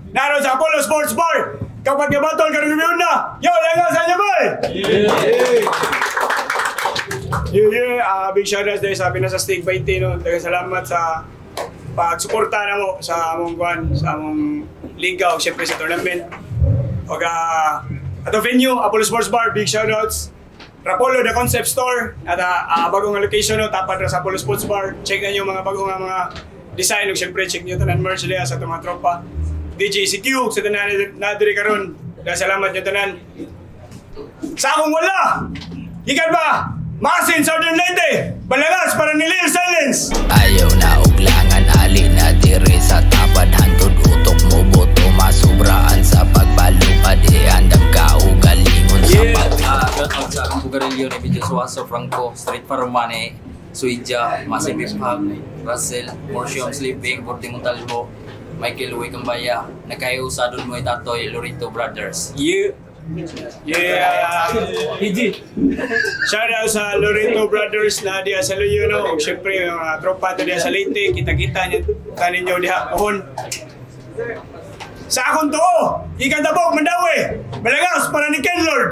Naroon sa Apollo Sports Bar. Kapag kabatol, karong gabi na. Yo, lang sa inyo, boy! Yeah. Big shoutouts dahil sa Pinas sa Stig 20, no. Daghang salamat sa pagsuporta na mo sa among kuan, sa among liga o syempre sa tournament. Og ato venue, Apollo Sports Bar, big shoutouts. Rapolo, The Concept Store, at bagong location, no, tapat ra sa Apollo Sports Bar. Check na nyo mga bagong mga design, ug syempre check nyo tanan merch diha sa atong mga tropa. DJ CQ, sa tanan na diri karon. Daghang salamat nyo tanan. Sa akong wala! Ikan ba? Masin, Southern Leyte! Balagas para ni Lil Silence! Ayaw na uglangan ali na diri sa tapad. Hantod utok mo boto masubraan sa pagbalupad. Iandam ka ugalingon sa Yeah! pag Shout out sa akong Bugarillo ni Video Suazo, Franco, Street Farmane, Suidja, Massive Hip Hop, Russell, Morsium Sleeping, Borte Montalvo, Michael Uy Cambaya, Nakayo Sadon Moy Tatoy, Lorito Brothers. Yeah! Yeah! PG! Shout out sa Loreto Brothers na diha sa Luyo, no? Ug syempre, yung mga tropa to diha sa Leyte, kita-kita niyo, tanin niyo diha, pohon. Sa akong tuo, ikan tabok, Mandawi! Balagas para ni Ken Lord!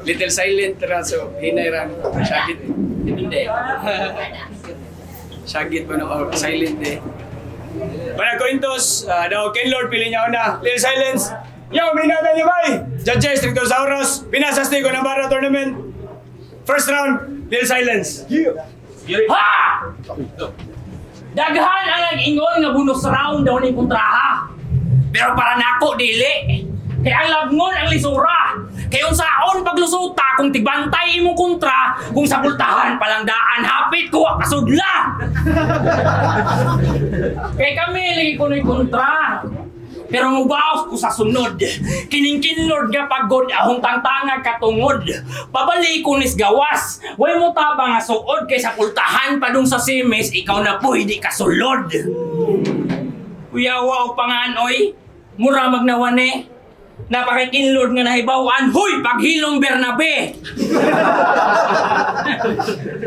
Little silent ra, so hinay ra. Syagit. Hindi. Syagit pa no, or silent eh. Para Cointos, daw Ken Lord, pili niya una. Little silence. Yo, minata niyo bay! Judges, Trictosaurus, Pinasas ko ng Barra Tournament. First round, Little Silence. Ha! Daghan ang nag-ingon nga bonus round daw ning kontraha. Pero para nako dili. Kay ang labngon ang lisura. Kay unsaon paglusuta kung tigbantay imong kontra kung sa pultahan palang daan hapit kuha kasudla. Kay kami lagi kunoy kontra. Pero mubaos ko sa sunod. Kining kinlord nga pagod ahong tangtanga katungod. Pabalik ko nis gawas. Way mo taba nga suod kay sa pultahan padung sa simis ikaw na po hindi kasulod. Kuyawa og pangan oy. Mura magnawan eh. Napakakinlord nga nahibawan. Huy, paghilong Bernabe.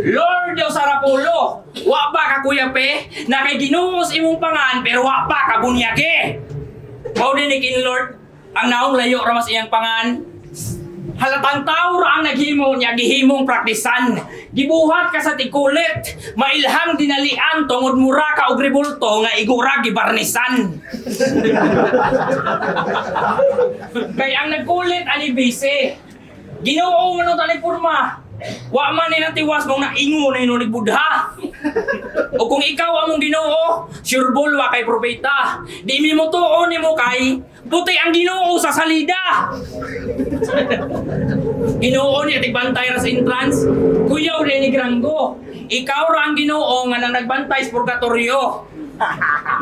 Lord daw sa Rapulo, wa pa ka kuya pe, na kay Ginoo imong pangan pero wa pa ka bunyage. Mao din ni King Lord, ang naong layo ra mas iyang pangan. Halatang tao ra ang naghimo niya gihimong praktisan. Gibuhat ka sa tikulit, mailhang dinalian tungod mura ka og rebulto nga igura gibarnisan. Kay ang nagkulit ani bise. Ginoo man unta ni porma. Wa man ni natiwas mong naingo na hinunig Buddha. O kung ikaw among Ginoo, sure ball wa kay propeta. Di mi mo tuo nimo kay puti ang Ginoo sa salida. Ginoo ni tigbantay ra sa entrance. Kuyaw ni Granggo. Ikaw ra ang Ginoo nga nang nagbantay sa purgatorio.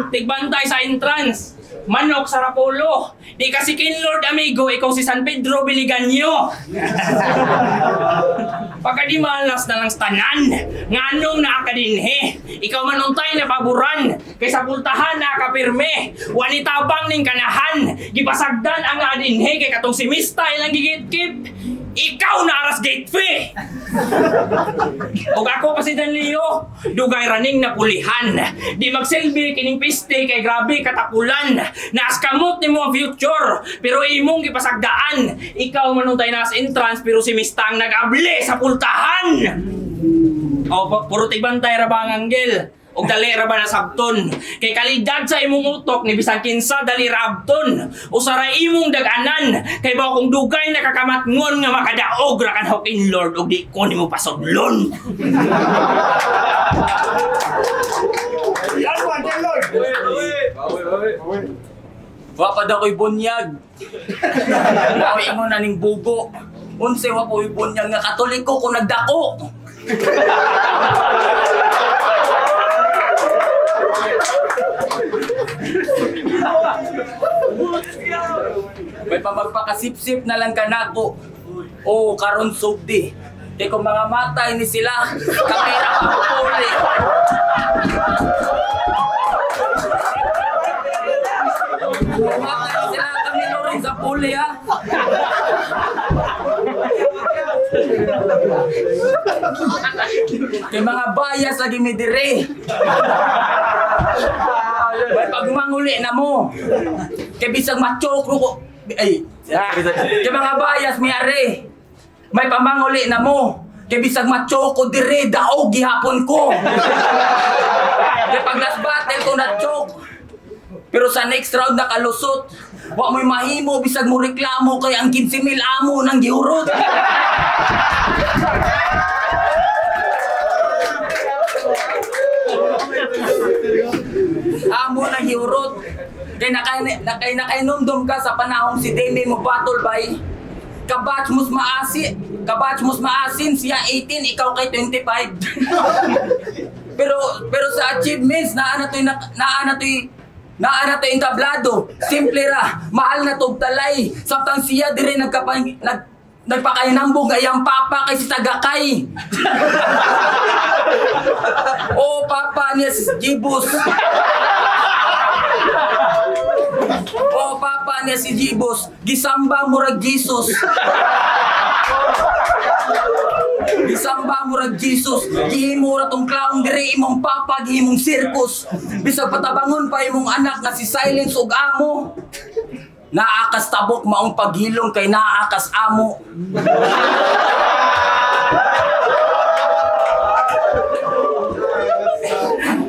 Tigbantay sa entrance. Manok sa Rapolo. Di kasi Kinlord amigo, ikaw si San Pedro Biliganyo. Pagkadimalas na lang sa tanan, nganong naakadinhe. Ikaw manuntay na paboran, kaysa pultahan na kapirme. Wani tabang ning kanahan, gipasagdan ang adinhe kay katong si Mista ilang gigitkip. Ikaw na aras gate fee! Og ako pa si Dan Leo, dugay raning napulihan. Di magsilbi kining piste kay grabe katapulan. Naas kamot nimo ang future, pero imong gipasagdaan. Ikaw manuntay nas entrance pero si Mistang nag-abli sa pultahan. O, puro tigbantay ra ba ang anggel? Og dali ra ba na sabton? Kay kalidad sa imong utok ni bisan kinsa dali ra abton. Usa ra imong dag-anan kay ba kung dugay nakakamatngon nga makadaog ra kan in Lord og di ko nimo pasudlon. Last one, Ken Lord! Wa pa daw ko'y bunyag. Wa ko'y ingon aning bugo. Unse wa ko'y bunyag nga Katoliko kung nagdako. May pamagpakasipsip na lang kanako. O karon sugdi. Kay kung mga matay ni sila, kamera pa puli. Matay ni sila, kami rin sa puli ha. Kay mga bias lagi mi dire. May pagmanguli na mo. Kay bisag machok ko. Ay, kay mga bias mi are. May pamanguli na mo. Kay bisag machok ko dire daog gihapon ko. Kay pag last battle ko na choke. Pero sa next round nakalusot. Wa mo'y mahimo bisag mo reklamo kay ang 15,000 amo nang gihurot. Amo nang gihurot. Kay nakainomdom ka sa panahong si Demi mo battle bay. Kabatch mos maasi, kabatch mos maasin siya 18, ikaw kay 25. Pero pero sa achievements naa na to'y entablado. Simple ra, mahal na tog talay. Samtang siya dire nagpakainambog ay ang papa kay si Tagakay. O papa niya si Jibus. O papa niya si Jibus, gisamba murag Jesus. Gisamba murag Jesus, gihimo ra tong clown dire imong papa gihimong circus. Bisag patabangon pa imong anak nga si Silence ug amo. Naakas tabok maong paghilom kay naakas amo.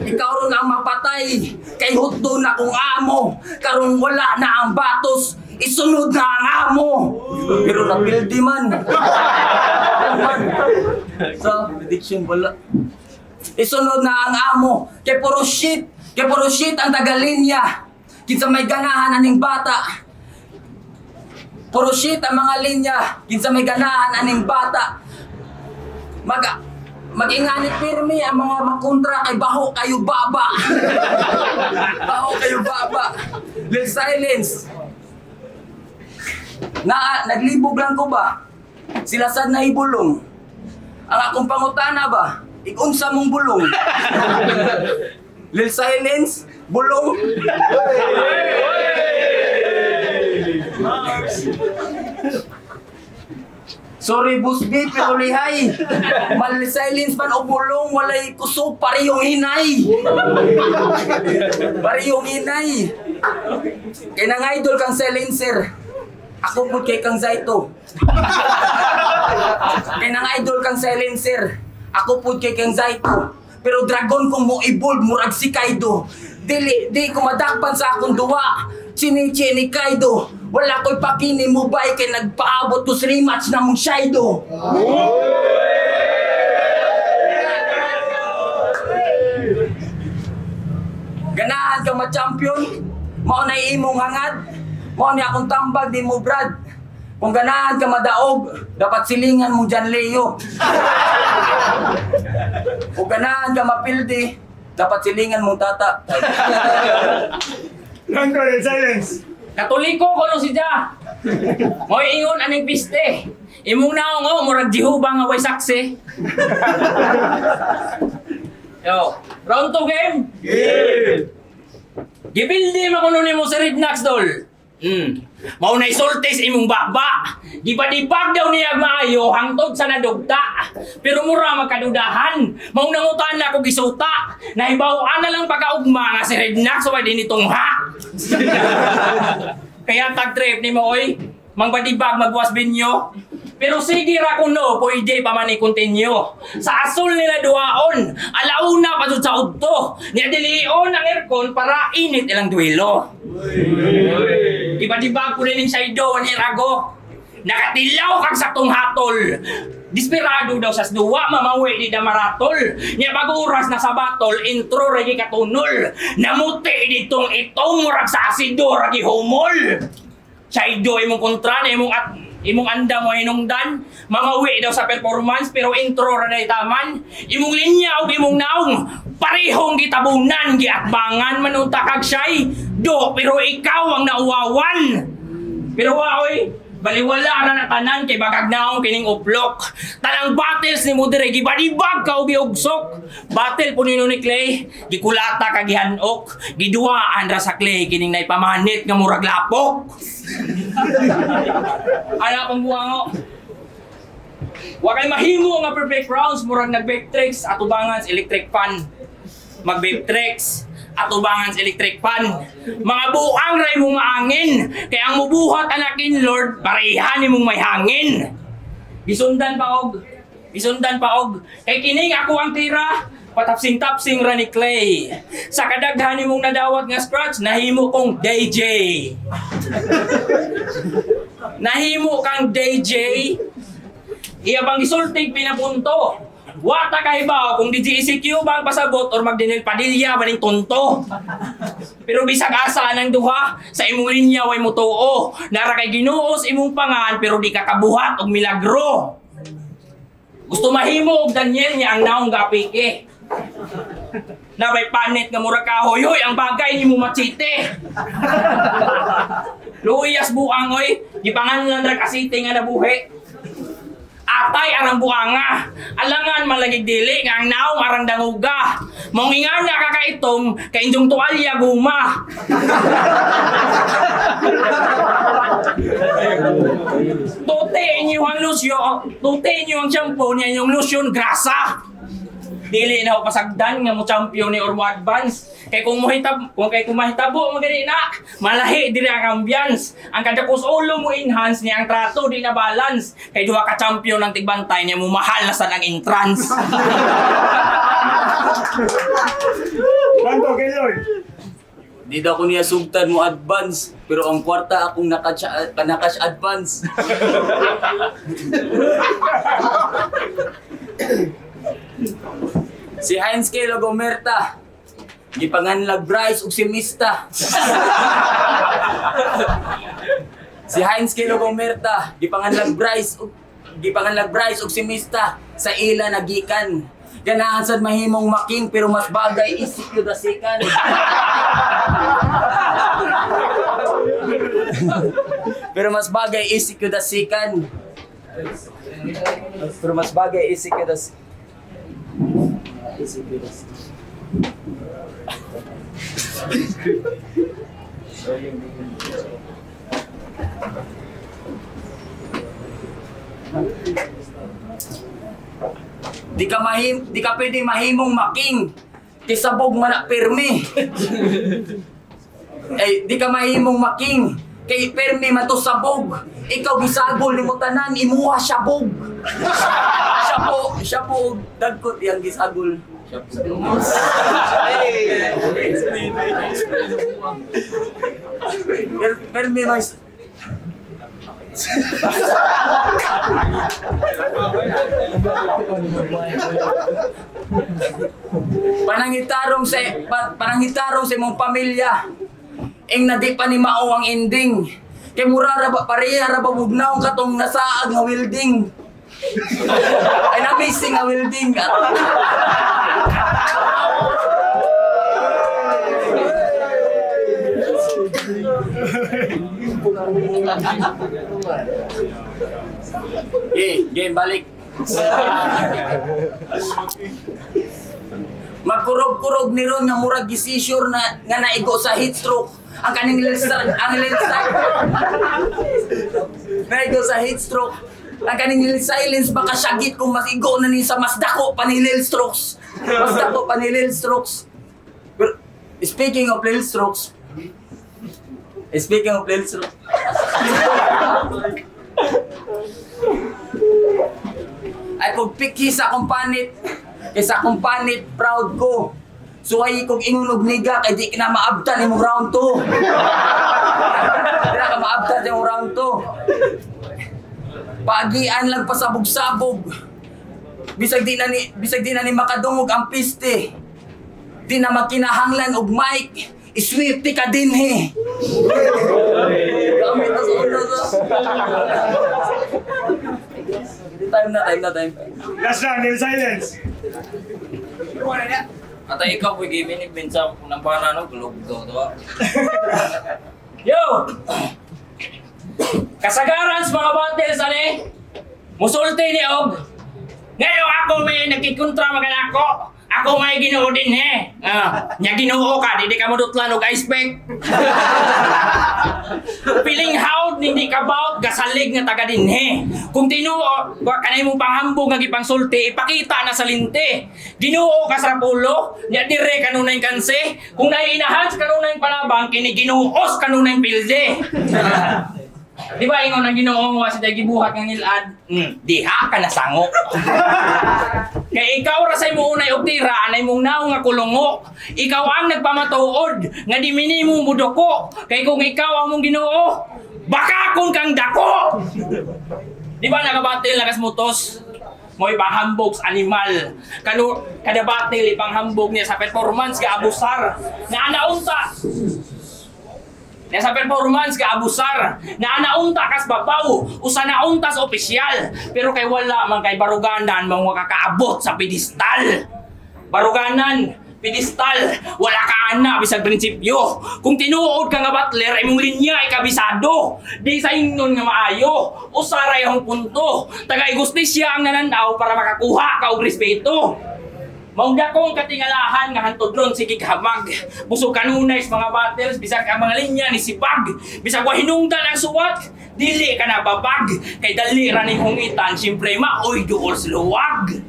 Ikaw ron ang mapatay kay hutdo na kung amo. Karong wala na ang batos, isunod na ang amo. Pero napildi man. Man. Sa prediction wala. Isunod na ang amo kay puro shit, kay puro shit ang tagalinya. Kinsa may ganahan aning bata. Puro shit ang mga linya, kinsa may ganahan aning bata. Mag Mag-inganit pirmi ang mga makontra kay baho kayo baba. Baho kayo baba. Lil Silence. Na naglibog lang ko ba? Sila sad na ibulong. Ang akong pangutana ba? Igunsa mong bulong. Lil Silence, bulong. Sorry, Boss B, pero lihay. Mal silence man o bulong, walay kusog, parehong hinay. Parehong hinay. Kay nang idol kang silencer. Ako pud kay kang Zaito. Kay nang idol kang silencer. Ako pud kay kang Zaito. Pero dragon kung mo evolve murag si Kaido. Dili di ko madakpan sa akong duwa. Chinichi ni Kaido. Wala ko'y pakini mo bay kay nagpaabot ko sa rematch na mong Shido. Ganahan ka ma-champion, mao na imong hangad, mao ni akong tambag di mo Brad. Kung ganahan ka madaog, dapat silingan mo dyan Leo. Kung ganahan ka mapildi, dapat silingan mo tata. Round 2, Lil Silence. Katoliko ko no si Ja. Mo'y ingon aning piste. Imong naong oh, murag Jehovah nga way saksi. Yo, round 2 game. Game. Gibildi man kuno nimo si Rednax dol. Mao na isultis imong baba. Gibadibag daw niya maayo hangtod sa nadugta. Pero mura magkadudahan. Mao nangutan na ko gisuta. Nahibaw-an na lang pagkaugma nga si Rednax wa dinhi tungha. Kaya tag trip ni mo oy, mangbadibag magwas binyo. Pero sige ra kuno, pwede pa man i-continue. Sa asol nila duwaon, alauna pa jud sa udto. Niya dilion ang aircon para init ilang duelo. Ibadibag ko rin sa ido ni Rago. Nakatilaw kang saktong hatol. Desperado daw sa duwa, mamawi di damaratol. Niya bago oras na sa batol, intro ragi katunol. Namuti ditong itong murag sa asido ragi humol. Sa ido imong kontra na imong at imong anda mo hinungdan, mamawi daw sa performance pero intro ra day taman. Imong linya ug imong naong parehong gitabunan giatbangan man unta kag siyay. Do pero ikaw ang nauwawan. Pero wa oy, Baliwala ra na tanan kay bagag naong kining uplok. Tanang battles ni mo dire gibadibag ka ubi ugsok. Battle po nino ni Clay, gikulata ka gihanok, giduwaan ra sa Clay kining naipamanit nga murag lapok. Ana pang buwango. Wa kay mahimo nga perfect rounds murag nag-vape tricks atubangan sa electric fan. Mag-vape tricks atubangan sa electric fan. Mga buang ray mong maangin kay ang mubuhat anakin Lord pareha nimong may hangin. Gisundan pa og kay kining ako ang tira patapsing-tapsing ra ni Clay. Sa kadaghan nimong nadawat nga scratch nahimo kong DJ. Nahimo kang DJ. Iya bang gisultig pinapunto. Wata kahibaw kung DGECQ ba ang pasabot or magdinil Padilla ba ning tonto. Pero bisag asa nang duha sa imong linya way mutuo. Nara kay Ginoo sa imong pangan pero di ka kabuhat og milagro. Gusto mahimo og Daniel niya ang naong gapike. Nabay panit nga mura kahoy hoy ang bagay nimo matsite. Luuyas buang oy, gipanganlan ra kasite nga nabuhi. Atay arang buanga. Alangan malagig dili nga ang naong arang danguga. Maong ingana kakaitom kay inyong tuwalya guma. Tute inyo ang lotion, tute inyo ang shampoo niya inyong lotion grasa. Dili na ako pasagdan nga mo champion ni or mo advance. Kay kung mohitab, kung kay kung mahitabo mo gani na, malahi diri ang ambience. Ang kadakos ulo mo enhance niya ang trato di na balance. Kay duha ka champion ang tigbantay niya mo mahal na sad ang entrance. Kanto kay Lord. Di daw ko niya sugtan mo advance, pero ang kwarta akong nakash, nakash advance. Si Heinz K. Logomerta, gipanganlag Bryce ug si Mista. Si Heinz K. Logomerta, gipanganlag Bryce ug si Mista sa ila nagikan. Ganahan sad mahimong making pero mas bagay isip yun dasikan. Pero mas bagay isip yun dasikan. Pero mas bagay isip yun das isip yun das Di ka pwede mahimong making. Kisabog man na pirmi. Ay, di ka mahimong making. Kay pirmi man to sabog. Ikaw gisagol nimo tanan, imuha sabog. Siya po og dagkot iyang gisagol. Pirmi man. Panangitarong sa imong pamilya. Ing na di pa ni mao ang ending. Kay mura ra ba pareha ra ba bugnaw katong nasaag nga welding. Ay na missing nga welding. Okay, game balik. Magkurog-kurog ni Ron nga murag gisisure na nga naigo sa heat stroke. Ang kaning ang lil naigo sa heat stroke. Ang kaning lil silence baka syagit kung mas igo na ni sa mas dako pa ni lil strokes. Mas dako pa ni lil strokes. Pero speaking of lil strokes, speaking of lil strokes, ay kung piki sa akong panit, kay sa akong panit, proud ko. Suway kong ingon og niga kay di ka na maabtan imong round 2. Di na ka maabtan imong round 2. Pagian lang pasabog-sabog. Bisag di na ni makadungog ang piste. Di na makinahanglan og mic. Iswerte ka dinhi. Gamit na sa una sa. Time na, time na, time. Last round, Neil Silence. At ikaw, we give in sa unang para no, gulog daw to. Yo! Kasagaran sa mga battles ani, musulti ni og ngayon ako may nagkikontra mga nako. Ako may Ginoo din he. Ah, nya Ginoo ka, di ka modutlan og ice pack. Piling hawd hindi ka bout gasalig nga taga dinhe. Kung tinuo wa kanay mong panghambog nga gipangsulti ipakita na sa linte. Ginoo ka sa pulo, nya dire kanunay kanse. Kung naiinahan sa kanunay panabang kini Ginuos kanunay pilde. Di ba ingon ang Ginoo mo sa gibuhat nga ngilad? Diha ka nasango. Kay ikaw ra say mo unay og tira anay mong naong nga kulungo. Ikaw ang nagpamatuod nga di minimo muduko. Kay kung ikaw ang mong Ginoo, baka kung kang dako. Di ba nakabatil na kasmutos? Mo ipanghambog sa animal. Kanu kada battle ipanghambog niya sa performance ga abusar. Na anaunta na sa performance ka abusar, na anaunta kas babaw, usa naunta sa opisyal, pero kay wala man kay baruganan mga kakaabot sa pedestal. Baruganan, pedestal, wala ka ana bisag prinsipyo. Kung tinuod ka nga butler, imong linya ay kabisado. Di sa ingnon nga maayo, usa ra yung punto. Taga igustisya ang nananaw para makakuha ka og respeto. Maong dakong katingalahan nga hantod ron sige hamag. Busog kanunay sa mga battles bisag ang mga linya ni sibag. Bisag wa hinungdan ang suwat, dili ka na babag. Kay dali ra ning hungitan, siyempre maoy duol sa luwag.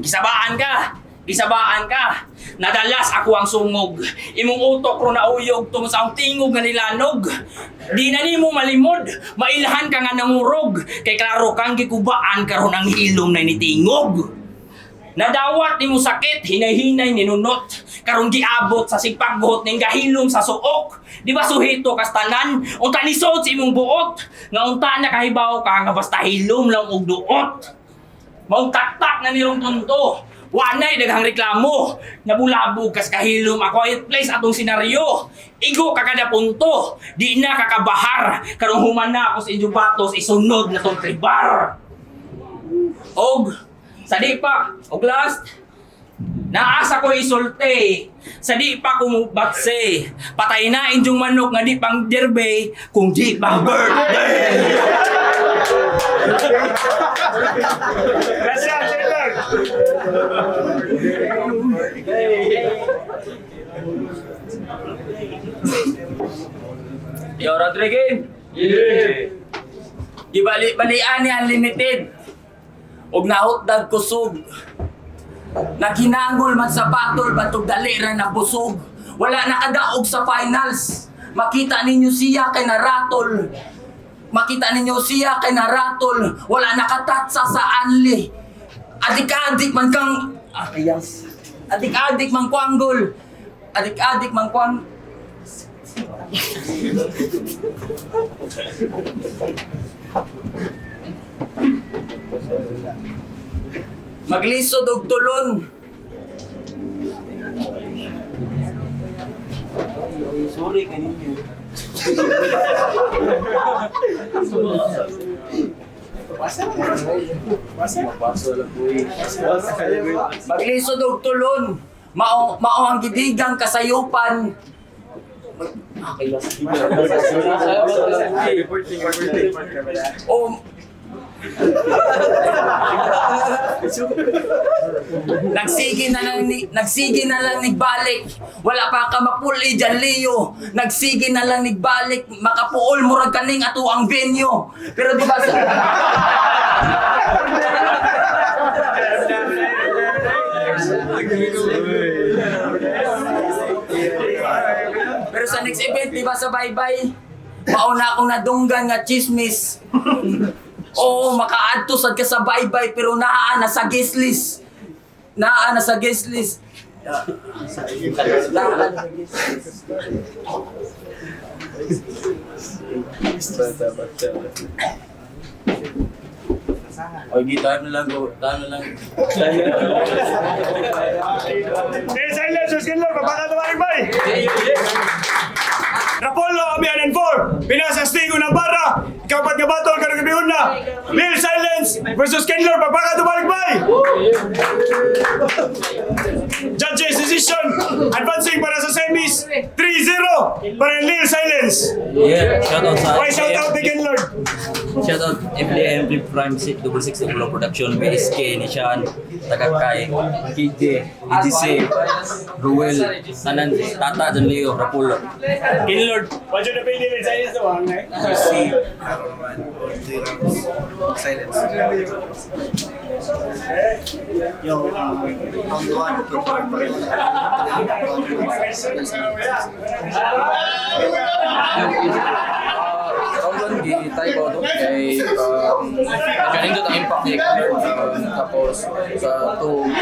Gisabaan ka. Gisabaan ka. Nadalas ako ang sungog. Imong utok ro nauyog tungod sa akong tingog nga nilanog. Di na nimo malimod, mailhan ka nga nangurog. Kay klaro kang gikubaan karon ang hilom na nitingog. Nadawat nimo sakit, hinay-hinay ninunot. Karon giabot sa sigpagbuhot ning gahilom sa suok. Di ba suhito kastanan? Unta nisod sa imong buot. Nga unta na kahibaw ka nga basta hilom lang og duot. Maong taktak na nirong tunto. Wa na'y daghang reklamo. Nabulabog kas kahilom a quiet place atong senaryo. Igo ka kada punto. Di na kakabahar. Karong human na ako sa inyong batos, isunod na tong tribar. Og sa di pa, og last, naasa ko isulte. Sa di pa kumubatse. Patay na inyong manok nga di pang derbe, kung di pang birthday. Russell, Taylor. Yo, Rodrigo. Yeah. Gibali-balian ni unlimited. Og nahutdag kusog. Naghinangol man sa battle batog dali ra na busog. Wala nakadaog sa finals. Makita ninyo siya kay naratol. Makita ninyo siya kay naratol. Wala nakatatsa sa anli. Adik-adik man kang ah, kayas. Adik-adik man kuanggol. Adik-adik man kuang. Maglisod og tulon. Sorry kaninyo. Maglisod og tulon. Mao mao ang gidigang kasayupan. O nagsige na lang nigbalik. Wala pa ka mapuli dyan Leo. Nagsige na lang nigbalik. Makapuol murag kaning ato ang venue. Pero di ba sa Pero sa next event, di ba sa bye-bye? Mauna akong nadunggan nga chismis. Oo, makaadto sad ka sa bye-bye pero naa na sa guest list. Naa na sa guest list. Naa na sa guest list. Oy, time na lang go. Time na lang. Eh, silence, Sir Skinlord. Pabaka tumarik bay. Rapolo, Abian and 4. Pinas Astigo ng bara. Ikapat nga battle, karong gabi na. Lil Silence versus Kenlord. Pabaka tumarik bay. Judges decision. Advancing para sa semis. 3-0 para Lil Silence. Yeah, shout out sa Why shout out ni Kenlord? Shout out FDM Flip Prime 66 Double Production, BSK, Nishan, Tagakay, KJ, EDC, Ruel, Tanan, Tata, John Leo, Rapulo. Kinlord. Wadyo na pwede rin sa inyo sa wang eh. C. Silence. Yo, round 1, Round 1, gi-tie ko to. Kay, nagkanindot ang impact ni tapos sa 2, 3,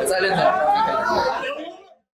silent na.